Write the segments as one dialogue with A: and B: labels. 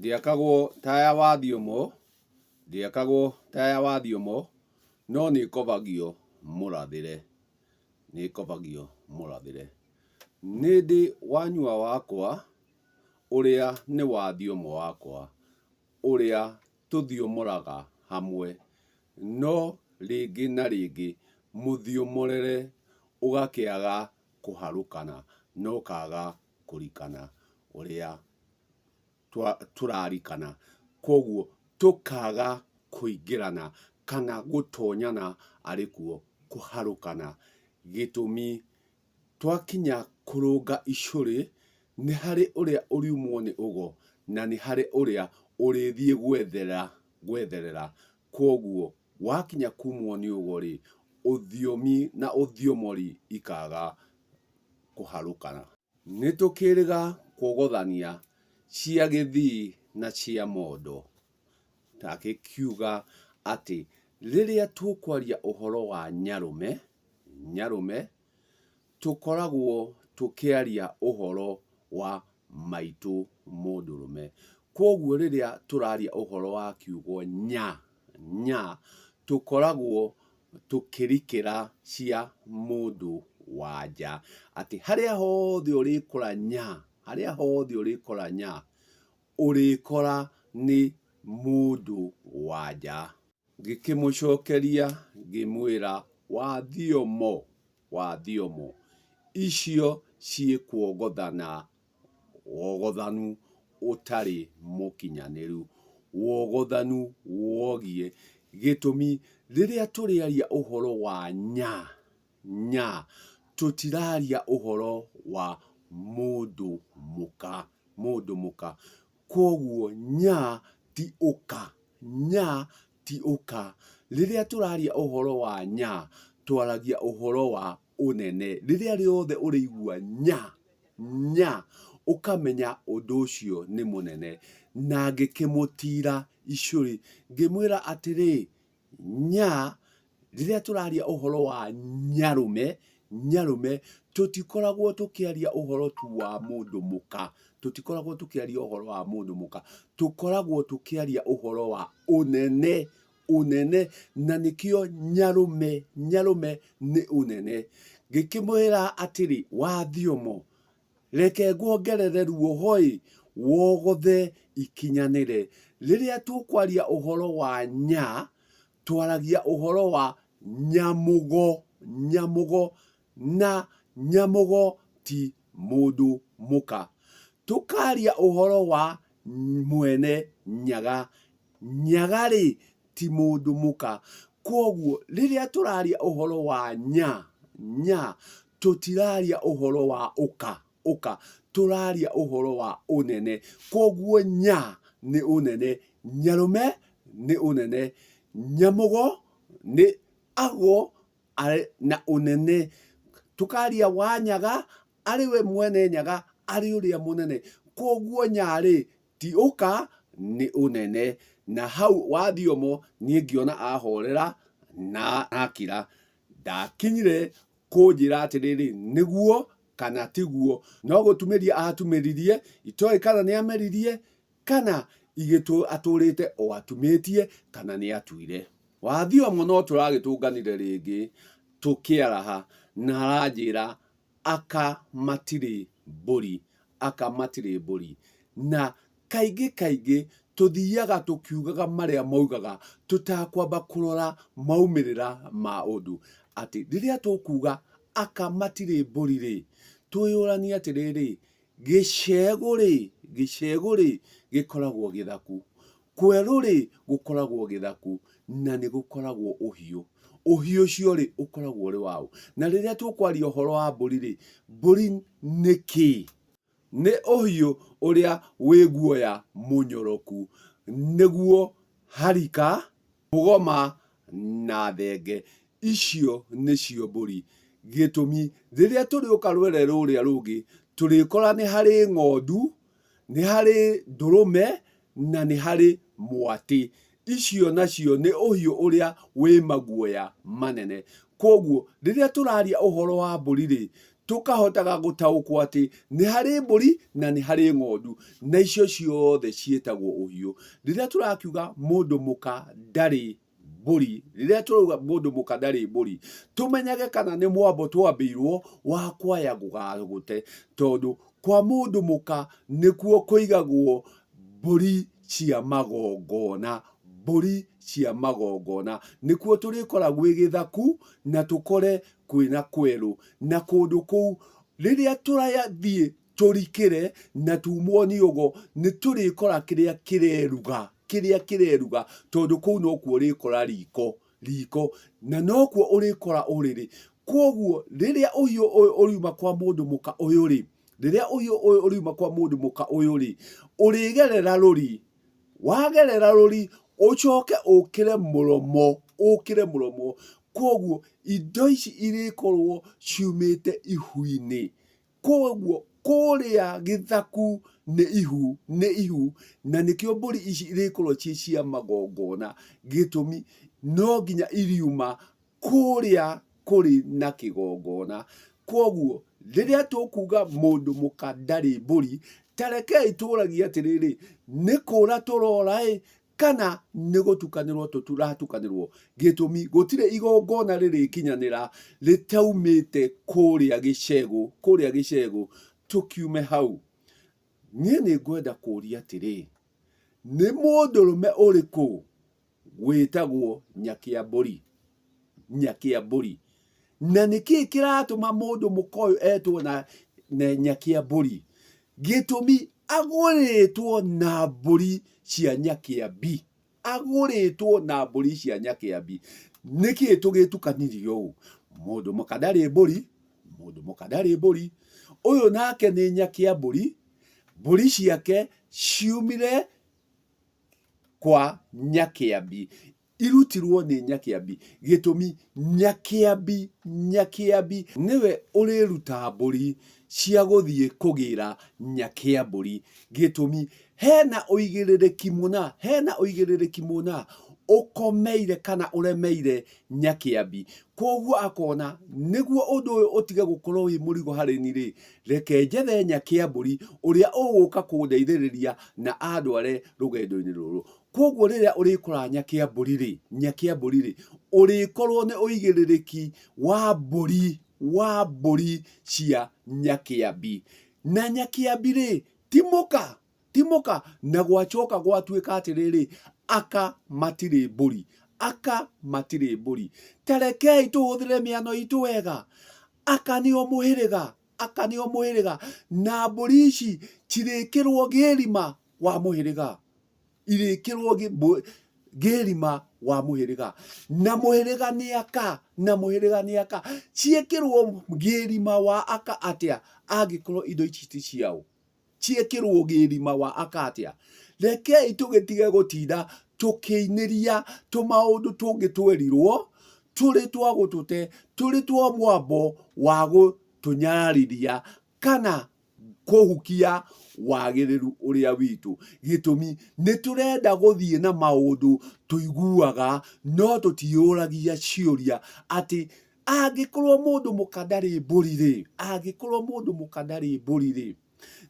A: Ndĩakagwo ta ya wathiomo, ndĩakagwo ta ya wathiomo, no nĩ ĩkobagio mũrathĩre, nĩ ĩkobagio mũrathĩre. Nĩ ndĩ wanyua wakwa, ũrĩa nĩ wathiomo wakwa, ũrĩa tũthiomoraga hamwe, no rĩngĩ na rĩngĩ mũthiomorere ũgakĩaga kũharũkana na ũkaga kũrikana ũrĩa tũrarikana. Kwoguo tũkaga kũingĩrana kana gũtonyana arĩ kuo kũharũkana. Gĩtũmi twakinya kũrũnga icũrĩ, nĩ harĩ ũrĩa ũriumwo nĩ ũgo na nĩ harĩ ũrĩa ũrĩthiĩ gwethera gwetherera. Kwoguo wakinya kumwo nĩ ũgo-rĩ, ũthiomi na ũthiomori ikaga kũharũkana. Nĩtũkĩrĩga kwogothania cia Gĩthii na cia mondo. Ndagĩkiuga atĩ rĩrĩa tũkwaria ũhoro wa nyarũme, nyarũme, tũkoragwo tũkĩaria ũhoro wa maitũ mũndũrũme. Kwoguo rĩrĩa tũraria ũhoro wa kiugo nya, nya, tũkoragwo tũkĩrikĩra cia mũndũ wa nja. Atĩ harĩa hothe ũrĩkora nya, harĩa hothe ũrĩkora nya, ũrĩkora nĩ mũndũ wa nja. Ngĩkĩmũcokeria ngĩmwĩra, Wathiomo, wathiomo, icio ciĩkuogothana wogothanu ũtarĩ mũkinyanĩru, wogothanu wogiĩ. Gĩtũmi, rĩrĩa tũrĩaria ũhoro wa nya, nya, tũtiraria ũhoro wa mũndũ mũka, mũndũ mũka. Kwoguo nya ti ũka, nya ti ũka. Rĩrĩa tũraria ũhoro wa nya, twaragia ũhoro wa ũnene. Rĩrĩa rĩothe ũrĩigua nya, nya, ũkamenya ũndũ ũcio nĩ mũnene. Na ngĩkĩmũtira icũrĩ, ngĩmwĩra atĩrĩ, nya, rĩrĩa tũraria ũhoro wa nyarũme, nyarũme, tũtikoragwo tũkĩaria ũhoro tu wa mũndũ mũka, tũtikoragwo tũkĩaria ũhoro wa mũndũ mũka, tũkoragwo tũkĩaria ũhoro wa ũnene, ũnene, na nĩkĩo nyarũme, nyarũme nĩ ũnene. Ngĩkĩmwĩra atĩrĩ, wathiomo, reke nguongerere ruoho-ĩ, wogothe ikinyanĩre. Rĩrĩa tũkwaria ũhoro wa nya, twaragia ũhoro wa nyamũgo, nyamũgo, na nyamũgo ti mũndũ mũka. Tũkaria ũhoro wa mwene nyaga, nyaga-rĩ ti mũndũ mũka. Kwoguo rĩrĩa tũraria ũhoro wa nya, nya, tũtiraria ũhoro wa ũka, ũka, tũraria ũhoro wa ũnene. Kwoguo nya nĩ ũnene, nyarũme nĩ ũnene, nyamũgo nĩ ago arĩ na ũnene. Tũkaria wa nyaga arĩ we mwene nyaga arĩ ũrĩa mũnene. Kwoguo nya-rĩ ti ũka nĩ ũnene. Na hau wathiomo niĩ ngĩona ahorera na akira. Ndakinyire kũnjĩra atĩrĩrĩ, nĩguo kana tiguo. No gũtumĩria atumĩririe, itoĩ kana nĩ ameririe kana igĩtũ atũrĩte o atumĩtie kana nĩ atuire. Wathiomo no tũragĩtũnganire rĩngĩ tũkĩaraha na aranjĩra aka matirĩ mbũri, aka matirĩ mbũri. Na kaingĩ kaingĩ tũthiaga tũkiugaga marĩa maugaga tũtakwamba kũrora maumĩrĩra ma ũndũ. Atĩ rĩrĩa tũkuga aka matirĩ mbũri-rĩ, twĩyũranie atĩrĩrĩ, gĩcegũ-rĩ, gĩcegũ-rĩ gĩkoragwo gĩthaku, kwerũ-rĩ gũkoragwo gĩthaku na nĩ gũkoragwo ũhiũ. Ũhiũ ũcio-rĩ ũkoragwo ũrĩ waũ? Na rĩrĩa tũkwaria ũhoro wa mbũri-rĩ, mbũri nĩ kĩĩ? Nĩ ũhiũ ũrĩa wĩ guoya mũnyoroku, nĩguo harika, mũgoma na thenge. Icio nĩcio mbũri. Gĩtũmi, rĩrĩa tũrĩũka rwere rũrĩa rũngĩ, tũrĩkora nĩ harĩ ng'ondu, nĩ harĩ ndũrũme na nĩ harĩ mwatĩ. Icio nacio nĩ ũhiũ ũrĩa wĩ maguoya manene. Kwoguo rĩrĩa tũraria ũhoro wa mbũri-rĩ, Tũkahotaga gũtaũkwo atĩ nĩ harĩ mbũri na nĩ harĩ ng'ondu, na icio ciothe ciĩtagwo ũhiũ. Rĩrĩa tũrakiuga mũndũ mũka ndarĩ mbũri, rĩrĩa tũrauga mũndũ mũka ndarĩ mbũri, tũmenyage kana nĩ mwambo twambĩirwo wa kwaya gũgagũte, tondũ kwa mũndũ mũka nĩkuo kũigagwo mbũri cia magongona, mbũri cia magongona. Nĩkuo tũrĩkora gwĩ gĩthaku na tũkore kwĩna kwerũ, na kũndũ kũu rĩrĩa tũrathiĩ tũrikĩre na tumwo nĩ ũgo, nĩ tũrĩkora kĩrĩa kĩreruga, kĩrĩa kĩreruga, tondũ kũu nokuo ũrĩkora riko, riko, na nokuo ũrĩkora ũrĩrĩ. Kwoguo rĩrĩa ũhiũ ũyũ ũriuma kwa mũndũ mũka ũyũ rĩ, rĩrĩa ũhiũ ũyũ ũriuma kwa mũndũ mũka ũyũ rĩ, ũrĩgerera rũri, wagerera rũri ũcoke ũkĩre mũromo, ũkĩre mũromo. Kwoguo indo ici irĩkorwo ciumĩte ihu-inĩ. Kwoguo kũrĩa gĩthaku nĩ ihu, nĩ ihu, na nĩkĩo mbũri ici irĩkorwo ciĩ cia magongona. Gĩtũmi no nginya iriuma kũrĩa kũrĩ na kĩgongona. Kwoguo rĩrĩa tũkuga mũndũ mũka ndarĩ mbũri, ta rekei tũragie atĩrĩrĩ, nĩ kũra tũrora ĩ, kana nĩ gũtukanĩrwo tũratukanĩrwo? Gĩtũmi gũtirĩ igongona rĩrĩkinyanĩra rĩtaumĩte kũrĩa gĩcegũ, kũrĩa gĩcegũ. Tũkiume hau, niĩ nĩ ngwenda kũria atĩrĩ, nĩ mũndũrũme ũrĩkũ wĩtagwo Nyakĩambũri? Nyakĩambũri. Na nĩkĩ kĩratũma mũndũ mũka ũyũ etwo na Nyakĩambũri? Gĩtũmi agũrĩtwo na mbũri cia Nyakĩambi. Agũrĩtwo na mbũri cia Nyakĩambi. Nĩkĩ tũgĩtukanirio ũũ? Mũndũ mũka ndarĩ mbũri, mũndũ mũka ndarĩ mbũri. Ũyũ nake nĩ Nyakĩambũri, mbũri ciake ciumire kwa Nyakĩambi. Irutirwo nĩ Nyakĩambi. Gĩtũmi, Nyakĩambi, Nyakĩambi nĩwe ũrĩruta mbũri cia gũthiĩ kũgĩra Nyakĩambũri. Gĩtũmi, hena ũigĩrĩrĩki mũna, hena ũigĩrĩrĩki mũna ũkomeire kana ũremeire Nyakĩambi. Kwoguo akona nĩguo ũndũ ũyũ ũtige gũkorwo wĩ mũrigo harĩ niĩ rĩ, reke njethe Nyakĩambũri ũrĩa ũgũka kũndeithĩrĩria na andware rũgendo-inĩ rũrũ. Kwoguo rĩrĩa ũrĩkora Nyakĩambũri-rĩ, Nyakĩambũri-rĩ, ũrĩkorwo nĩ ũigĩrĩrĩki wa mbũri, wa mbũri cia Nyakĩambi. Na Nyakĩambi-rĩ, ti mũka, ti mũka. Na gwacoka gwatuĩka atĩrĩrĩ, aka matirĩ mbũri, aka matirĩ mbũri. Ta rekei tũhũthĩre mĩano itũ wega. Aka nĩo mũhĩrĩga, aka nĩo mũhĩrĩga. Na mbũri ici cirĩkĩrwo gĩrima wa mũhĩrĩga. Irĩkĩrwo gĩrima wa mũhĩrĩga. Na mũhĩrĩga nĩ aka, na mũhĩrĩga nĩ aka. Ciĩkĩrwo gĩrima wa aka atĩa angĩkorwo indo ici ti ciao? Ciĩkĩrwo gĩrima wa aka atĩa? Rekei tũgĩtige gũtinda tũkĩinĩria tũmaũndũ tũngĩ twerirwo tũrĩ twa gũtũte, tũrĩ twa mwambo wa gũtũnyararithia kana kũhukia wagĩrĩru ũrĩa witũ. Gĩtũmi nĩ tũrenda gũthiĩ na maũndũ tũiguaga no tũtiũragia ciũria atĩ angĩkorwo mũndũ mũka ndarĩ mbũri rĩ, angĩkorwo mũndũ mũka ndarĩ mbũri rĩ,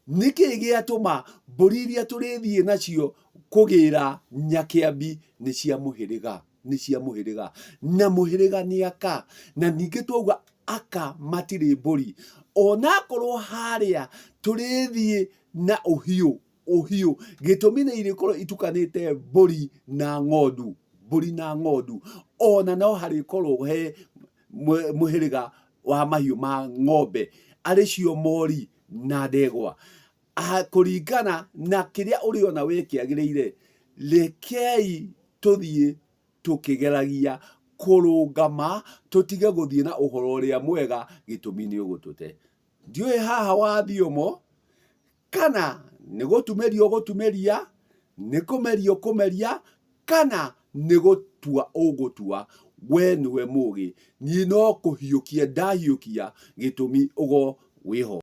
A: nĩkĩ gĩatũma mbũri iria tũrĩthiĩ nacio kũgĩra Nyakĩambi nĩ cia mũhĩrĩga, nĩ cia mũhĩrĩga, na mũhĩrĩga nĩ aka, na ningĩ twauga aka matirĩ mbũri, onakorwo harĩa tũrĩthiĩ na ũhiũ, ũhiũ, gĩtũmi nĩ irĩkorwo itukanĩte mbũri na ng'ondu, mbũri na ng'ondu, ona no harĩkorwo he mũhĩrĩga wa mahiũ ma ng'ombe, arĩ cio mori na ndegwa. Kũringana na kĩrĩa ũrĩona we kĩagĩrĩire, rekei tũthiĩ tũkĩgeragia kũrũnga ma, tũtige gũthiĩ na ũhoro ũrĩa mwega, gĩtũmi nĩ ũgũtũte. Ndiũĩ haha wathiomo, kana nĩ gũtumĩria ũgũtumĩria, nĩ kũmeria ũkũmeria, kana nĩ gũtua ũgũtua, we nĩwe mũgĩ, niĩ no kũhiũkia ndahiũkia, gĩtũmi ũgo wĩho.